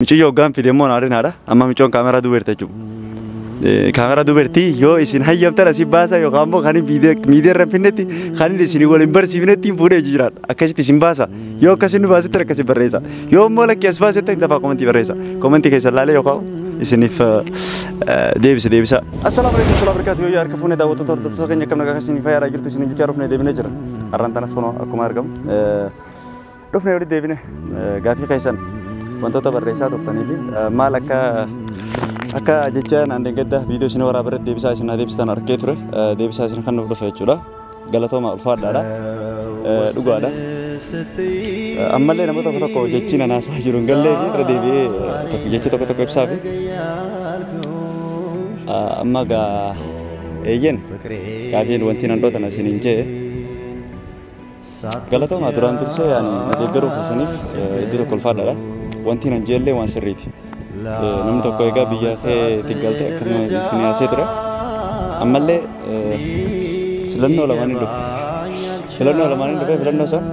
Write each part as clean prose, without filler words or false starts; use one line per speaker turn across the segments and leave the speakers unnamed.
Mucayyoo hoggaan fide immoo naadinaadha. Amma mucayyoon kaameraa duuba jechuudha. Kaameraa dubartii yoo isin hayyamtan asii baasa yookaan immoo kan miidiyaa irra hin finnetti kan isin waliin barsiifnetti fuudhee jiraadha. Akkasitti isin baasa. Yoo akkasiin nu baasetti akkasii barreessa. Yoo immoo lakkii as baasetti dafaa komentii barreessa. Komentii keessa laalee yookaan isiniif deebisa deebisa. Assalaamu alaikum warahmatullahi wabarakatuh. Yoo harka fuunee daawwattoota hordoftoota keenya akkam nagaa keessanii fayyaadhaa jirtu isin jechaa dhufnee deebinee jira. Har'aan tanas kunoo akkuma argamu. Dhufnee walitti deebine gaafii keessan wantoota barreessaa turtanii fi maal akka akka jecha naan deeggadda viidiyoo isin waraabaa irratti deebisaa isin deebistan arkee ture deebisaa isin kan nuuf dhufe jechuudha. Galatooma ulfaadhaadha. Dhugaadha. Ammallee namoota tokko tokko jechi nanaasaa jiru hin gallee fi irra deebi'ee jechi tokko tokko ibsaa fi amma gaa eeyyen gaafiin wanti nan dhootan isin hin jee galatooma duraan dursee yaani na deeggaruu keessaniif iddoo tokko ulfaadhaadha. Wanti nan jeellee waan sirriiti. Namni tokko egaa biyya keetti galte akkuma isin haasee ture. Ammallee filannoo lamaanii dhufe. Filannoo lamaanii dhufe filannoo san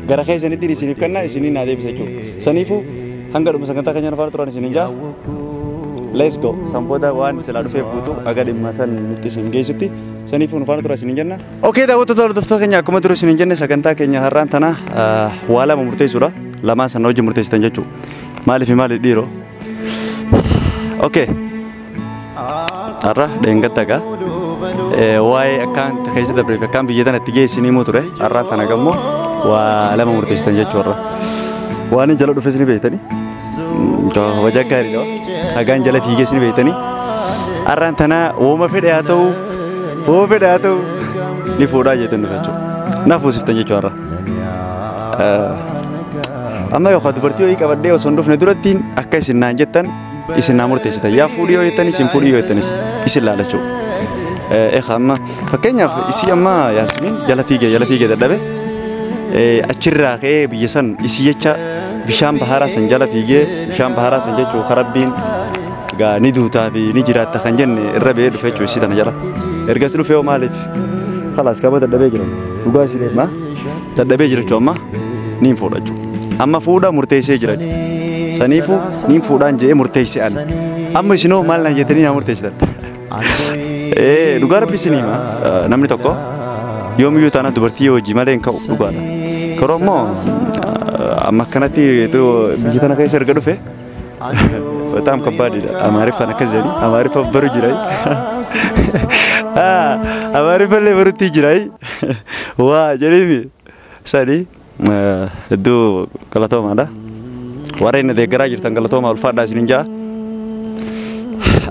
gara keessanitti isiniif kenna isiniin naa deebisa jechuudha. Saniifuu hanga dhuma sagantaa keenya faana turan isiniin jaa. Let's go. San booda waan silaa dhufee guutuu aga dhimma san nutti isin geessutti saniifuu nu faana tura isiniin jenna. Okay, daawwattoota hordoftoota keenya akkuma dura isiniin jenne sagantaa keenya har'aan tana waa lama murteessuudha. Lamaan sana hojii murteessitan jechuudha. Maaliif fi maali dhiiroo? Okay. Har'a dheengadda gaa waa'ee akkaan keessa dabree fi akkaan biyya tanatti geessinii himuu ture. Har'aan tana gammoo waa lama murteessitan jechuudha. Waan hin jala dhufes ni beektanii. Kabaja gaariidha. Hagaan jala fiigees ni beektanii. Har'aan tana wooma fedhe haa ta'u wooma fedhe haa ta'u ni fuudhaa jettan dhufe jechuudha. Na fuusiftan jechuudha har'a. Amma yookaan dubartii wayii qabadhee osoo hin dhufne durattiin akka isin naan jettan isin naa murteessitan. Yaa fuudhii yoo jettanis isin fuudhii yoo jettanis isin laala jechuudha. Eegaa amma fakkeenyaaf isii amma Yaasmiin jala fiigee dadhabe achirraa ka'ee biyya san isii jecha bishaan baharaa san jala fiigee bishaan baharaa san jechuun karabbiin gaa ni duutaa fi ni jiraatta kan jenne irra ba'ee dhufe jechuudha isii tana jala. Ergas dhufee hoo maaliif? Khalaas qaba dadhabee jira. Dhugaa isii deemaa dadhabee jira jechuudha amma ni hin fuudha jechuudha. Amma fuudha murteessee jira. Saniifuu ni fuudhaan jedhee murteessee ani. Amma isinoo maal naan jettanii naa murteessitan? Dhugaa rabbi isinii hima namni tokko yoomiyyuu taana dubartii hojii malee hin ka'u dhugaadha. Garuu immoo amma akkanatti biyya tana keessa erga dhufe በጣም ከባድ ይላል። አማሪፋን akkas jedhi Amaariffa baru jira. Amaariffa illee barutti jira. Waa jedhimi sadi hedduu galatoomaadha. Warra inni deeggaraa jirtan galatooma ulfaadhaa isinin jaa.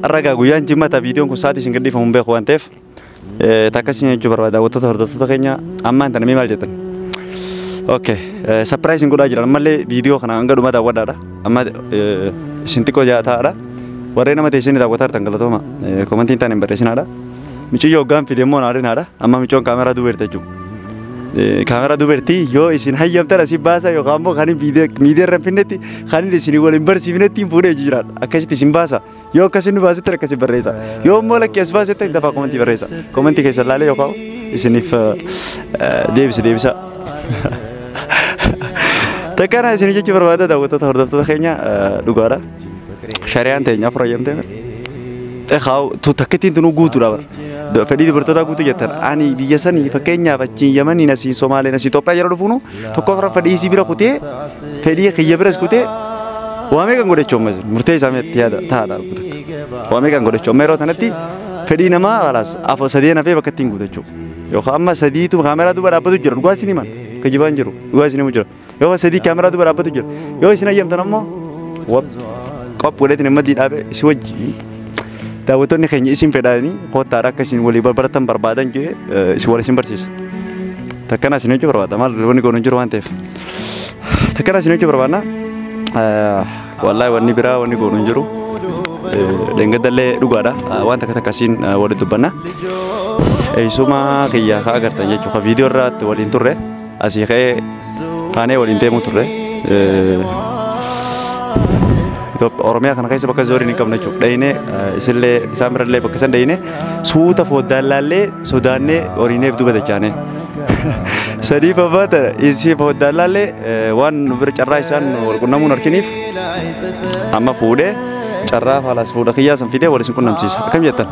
Har'a gaa guyyaan jimmata viidiyoon kun sa'aatii isin gadhiifamu hin beeku waan ta'eef takka isin jechuu barbaada daawwattoota hordoftoota keenya ammaan tana mee maal jettan? Okay, surprise isin godhaa jiran ammallee viidiyoo kana hanga dhuma daawwadhaadha. Amma isin xiqqoo taa'aadha. Warreen nama teessanii daawwataa jirtan galatooma komentiin taane hin barreessinaadha. Mucayyoo hoggaan fide immoo naadinaadha. Amma mucayyoon kaameraa duuba jirti jechuudha. Kaameraa dubartii yoo isin hayyamtan asii baasa yookaan immoo kan miidiyaa irra hin finnetti kan isin waliin barsiifnetti fuudhee jiraadha. Akkasitti isin baasa. Yoo akkasiin nu baasetti akkasii barreessa. Yoo immoo lakkii as baasetti dafaa komentii barreessa. Komentii keessa laalee yookaan isiniif deebisa deebisa. Takkana isin jechuu barbaada daawwattoota hordoftoota keenya dhugaadha. Shari'aan teenya afur hayyamtee Egaa takkittiin tunuu guutuudha bara. Fedhii dubartootaa guutuu jettan ani biyya sanii fakkeenyaaf achiin Yamaniin asiin Somaaleen asii Itoophiyaa yeroo dhufuunu tokko afran fedhii isii bira kutee fedhii kiyya biras kutee waa meeqan godhachuu amma murtee isaa meetti yaada taa'aadha. Waa meeqan godhachuu amma yeroo tanatti fedhii namaa khalaas afur sadeen hafee bakka ittiin guutachuu yookaan amma sadiitu kaameraa duuba dhaabbatu jira dhugaa isin himan kijibaan jiru dhugaa isin himu jira yookaan sadii kaameraa duuba dhaabbatu jira yoo isin hayyamtan ammoo qop godheetiin amma dhaabe isin wajji daawwattoonni keenya isin fedhanii koottaadha akka isin walii barbaratan barbaadan jee isin wal isin barsiisa. Takkana isin jechuu barbaada maal wanni goonu hin jiru waan ta'eef. Takkana isin jechuu barbaadna. Wallaahi wanni biraa wanni goonu hin jiru. Dheengaddallee dhugaadha waan takka takka isiin waliin dubbanna. Eessuma kiyyaa kaa agartan jechuudha viidiyoo irratti waliin turre asii ka'ee kaanee waliin deemuu turre. Oromiyaa kana keessa bakka zooriin hin qabne jechuudha. Dhayinee isillee isaan birallee bakka san dhayinee suuta foddaan laallee sodaannee horiineef duuba dachaane. Sadiif abbaa tana isii foddaalaallee waan bira carraa isaan wal qunnamuun harkiniif amma fuudhee carraa faalaas fuudha kiyyaa san fidee wal isin qunnamsiisa. Akkam jettan?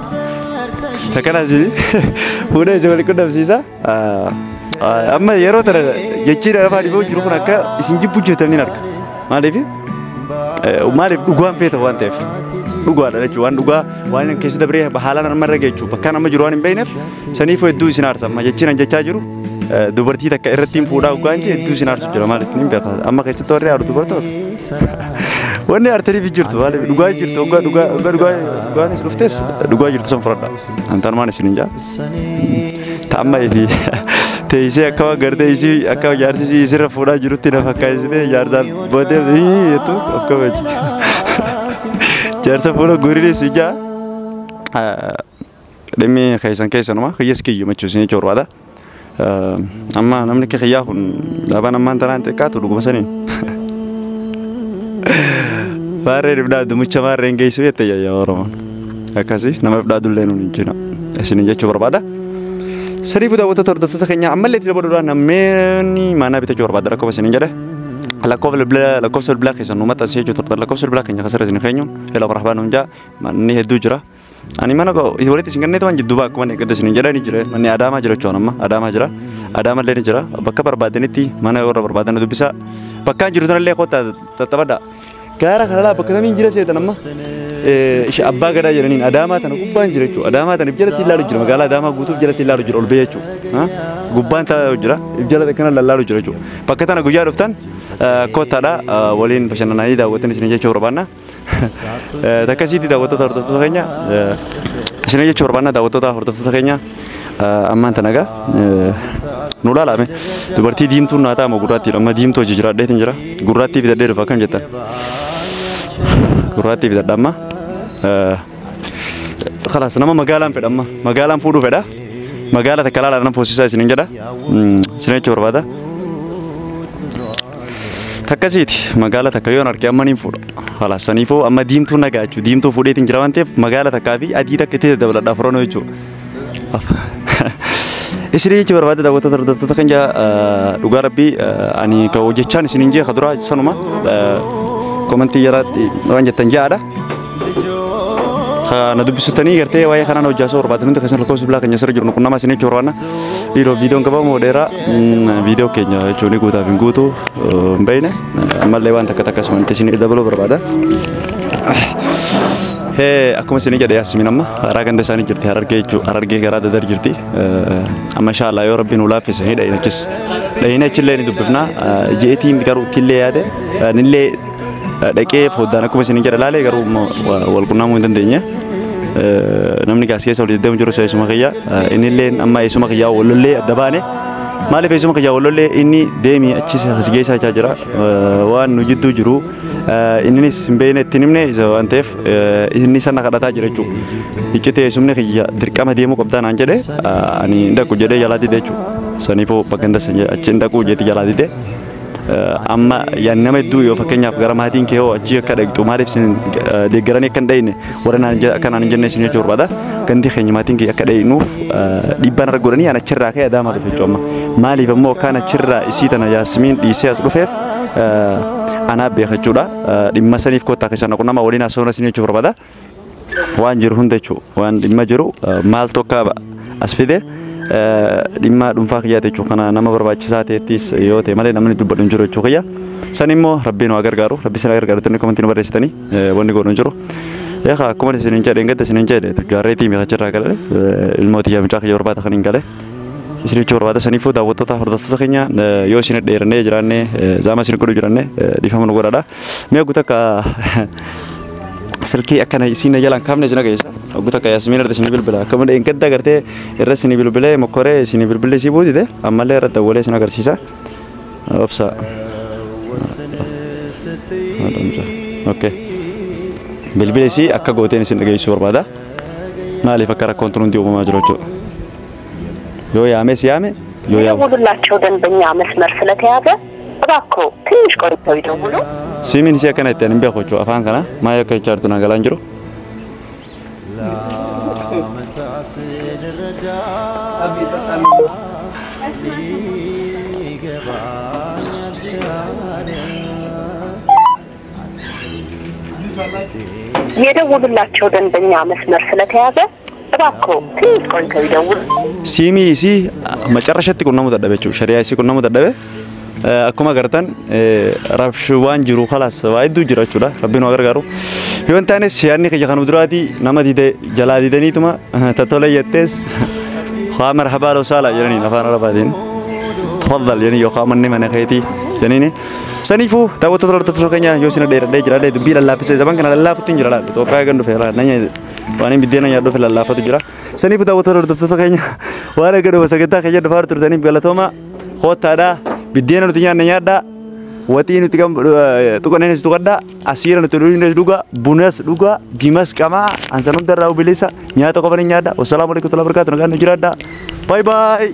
Takkanaa isin fuudhee isin wal qunnamsiisa. Amma yeroo tana jechiin afaan dhiboo jiru kun akka isin jibbu jirtaniin arga. Maaliif? Maaliif dhugaan feeta waan ta'eef. Dhugaadha jechuudha waan dhugaa waan keessa dabree haalaan nama irra geechu bakka nama jiru waan hin beekneef saniif hedduu isin aarsa. Amma jechiin an jechaa jiru dubartii takka irratti hin fuudhaa dhugaan jee hedduu isin aarsu jira maaliif hin beekaa amma keessatti warri aaru dubartoota. Wanni aartaniif jirtu maaliif dhugaa jirtu dhugaa dhugaa dhugaa dhugaanis dhuftes dhugaa jirtu san fudhadha. Antanumaan isin hin jaa. Ta'amma isii teessee akka gartee isii akka jaarsi isii isirra fuudhaa jirutti na fakkaisitee jaarsaan boodee jettu akka baji. Jaarsa fuula goriinis ijaa dhimmi keessan keessanuma kiyyas kiyyuma jechuun isin jechuu barbaada. Amma namni kiyyaa kun dhaabaan ammaan tanaan xiqqaatu dhuguma saniin. Maarreen ibdaaddu mucha maarreen geessu jette yaa Oromoon. Akkasii nama ibdaadullee nuun hin jira. Isin jechuu barbaada. Sadiifu daawwattoota hordoftoota keenya ammallee itti dabaluudhaan namni mana bitachuu barbaada rakkoo isin jedhe. Lakkoofsa bilbilaa keessan nu maxxansee jechuu turtan lakkoofsa bilbilaa keenya kasirra isin keenyuun ela marhabaa nuun jaa manni hedduu jira. Ani mana walitti isin kenneetu waan jidduu akkuma eeggate isin jedhe ni jira manni Adaamaa jira jechuun amma Adaamaa jira Adaamaa illee ni jira bakka barbaadanitti mana warra barbaadan dubbisaa bakka jiru tanallee kottaa tattaphadha. Gaara kanalaa bakka kamiin jira seetan amma abbaa gadaa jedhaniin Adaamaa tana gubbaan jira jechuudha. Adaamaa tana jalatti ilaalu jira magaalaa Adaamaa guutuuf jalatti ilaalu jira ol ba'ee jechuudha. Gubbaan taa'u jira jalatti kana lallaalu jira jechuudha. Bakka tana guyyaa dhuftan kottaadha waliin bashannananii daawwatan isin jechuu barbaanna. Takkasiitti daawwattoota hordoftoota keenya isin jechuu barbaanna daawwattoota hordoftoota keenya ammaan tana egaa nu laalame dubartii diimtuun naa ta'amu gurraattiidha amma diimtuu hojii jiraadheetiin jira gurraattii bitadhee dhufa akkam jettan. Gurraattii bitadha amma. Khalaas nama magaalaan fedha amma magaalaan fuudhuu fedha magaala takka laalaa nama foosisaa isiniin jedha isin jechuu barbaada. Takkasiiti magaala takka yoon arge amma niin fuudha. Khalaas saniifuu amma diimtuu nagaa jechuudha diimtuu fuudheetiin jira waan ta'eef magaala takkaa fi adii takka itti dabaladha furanoo jechuudha. Isin jechuu barbaada daawwattoota hordoftoota keenya dhugaa rabbii ani ka hojjechaan isiniin jee ka duraa sanuma komentii jalaatti waan jettan ja'aadha. Na dubbisutanii gartee waa'ee kanaan hojjaasoo barbaadan hundi keessan lakkoofsa bilbilaa keenya sirra jiru nu qunnamaa isin jechuu barbaanna. Dhiiroo viidiyoon qabamu dheeraa viidiyoo keenya jechuun guutaaf hin guutu hin beekne ammallee waan takka takka asumatti isin dabaluu barbaada. Akkuma isin jedhe Yaasmiin amma karaa ganda isaanii jirti Harargee jechuudha Harargee garaa dadar jirti. Amma inshaAllah yoo rabbiin nu laaffise ni dhayina achis. Dhayina achillee ni dubbifna jeetiin garuu ittillee yaade nillee dhaqee foddaan akkuma isin jedhe laalee garuu wal qunnamuu hin dandeenye. Namni gaas keessa walitti deemu jiru eessuma kiyya innillee amma eessuma kiyyaa walollee adda baane maaliif eessuma kiyyaa walollee inni deemi achi as geessaa jechaa jira waan nu jidduu jiru inninis hin beekne ittiin himne isa waan ta'eef inni sana kadhataa jira jechuudha. Iccitee eessumni kiyya dirqama deemuu qabdaa naan jedhe ani hin dhaqu jedhee jalaa dide jechuudha. Saniifuu bakka hin achi hin dhaqu jetti jalaa dide. Amma yaan nama hedduu yoo fakkeenyaaf gara maatiin kee hoo achi akka dhaqxu maaliif isin deeggaranii akka hin dhayne warra naan akka naan hin jenne isin jechuu barbaada. Gandi keenya maatiin kee akka dhaynuuf dhiibbaan irra godhanii an achirraa ka'ee Adaamaa dhufe jechuudha amma. Maaliif ammoo akkaan achirraa isii tana Yaasmiin dhiisee as dhufeef anaa beeka jechuudha. Dhimma saniif kottaa keessan qunnama waliin haasawuu isin jechuu barbaada. Waan jiru hunda jechuudha waan dhimma jiru maaltu akka as fide dhimma dhuunfaa kiyyaa jechuudha kana nama barbaachisaa ta'ettis yoo ta'e malee namni dubbatu hin jiru jechuu kiyya. San immoo rabbiin waa gargaaru rabbi isin gargaaru tuni komentii nu barreessitanii wanni godhu hin jiru. Eegaa akkuma isin hin jedhe gadda isin hin jedhe gaarreetii mi'a achirraa galee ilmoota kiyyaa mucaa kiyya barbaada kan hin gale. Isin jechuu barbaada saniifuu daawwattoota hordoftoota keenya yoo isin dheerannee jiraanne zaama isin godhu jiraanne dhiifama nu godhadha. Mi'a guutuu akka silkii akkana isin jalaan kaafne isin agarsiisa. Guutuu akka Yaasmiin irra isin bilbila. Akkuma hin gadda gartee irra isin bilbilee mokkoree isin bilbilee si buutite ammallee irra dawwalee isin agarsiisa. Obsa. Okay. Bilbilee si akka gooteen isin dhageessuu barbaada. Maaliif akka rakkoon tun hundi uumamaa jiru jechuudha. Yoo yaame si yaame yoo yaame.
የደወሉላቸው ደንበኛ መስመር ስለተያዘ እባክዎ ትንሽ ቆይተው ይደውሉ።
Siimiin isii akkana ittiin hin beeku jechuudha afaan kana maal akka jechaa jirtu na galaan jiru.
የደወሉላቸው ደንበኛ መስመር ስለተያዘ እባክዎ ትንሽ ቆይተው ይደውሉ።
Siimii isii macarrashatti qunnamuu dadhabe jechuudha. Shari'aa isii qunnamuu dadhabe. Akkuma agartan rabshi waan jiru khalaas waa hedduu jira jechuudha. Rabbiin waa gargaaru. Yoo hin taane siyaanni kiyya kan duraatii nama dide jalaa didaniituma tattola jettees waa marhabaa loo saala jedhaniin afaan arabaatiin. Tafaddal jedhanii yookaan manni mana keetii jedhaniini. Saniifuu daawwattoota hordoftoota keenya yoo isin dheeradhee jiraadhee dubbii lallaaffisee zaman kana lallaafutti hin jira laal. Itoophiyaa gan dhufe laal waan hin biddeena nyaadhu dhufe lallaafatu jira. Saniifuu daawwattoota hordoftoota keenya waan akka dhufa sagantaa keenya dhufaa turtaniif galatooma koottaadhaa biddeena nuti nyaanne nyaadhaa waxii nuti tuqanneenis tuqadhaa asiira nuti dhugnes dhugaa bunas dhugaa bimas qamaa ansan hundarraa bilisa nyaata qofa ni nyaadha. Wassalaamu alaikum warahmatullahi wabarakatuh, nagaan nu jiraadhaa. Bye bye.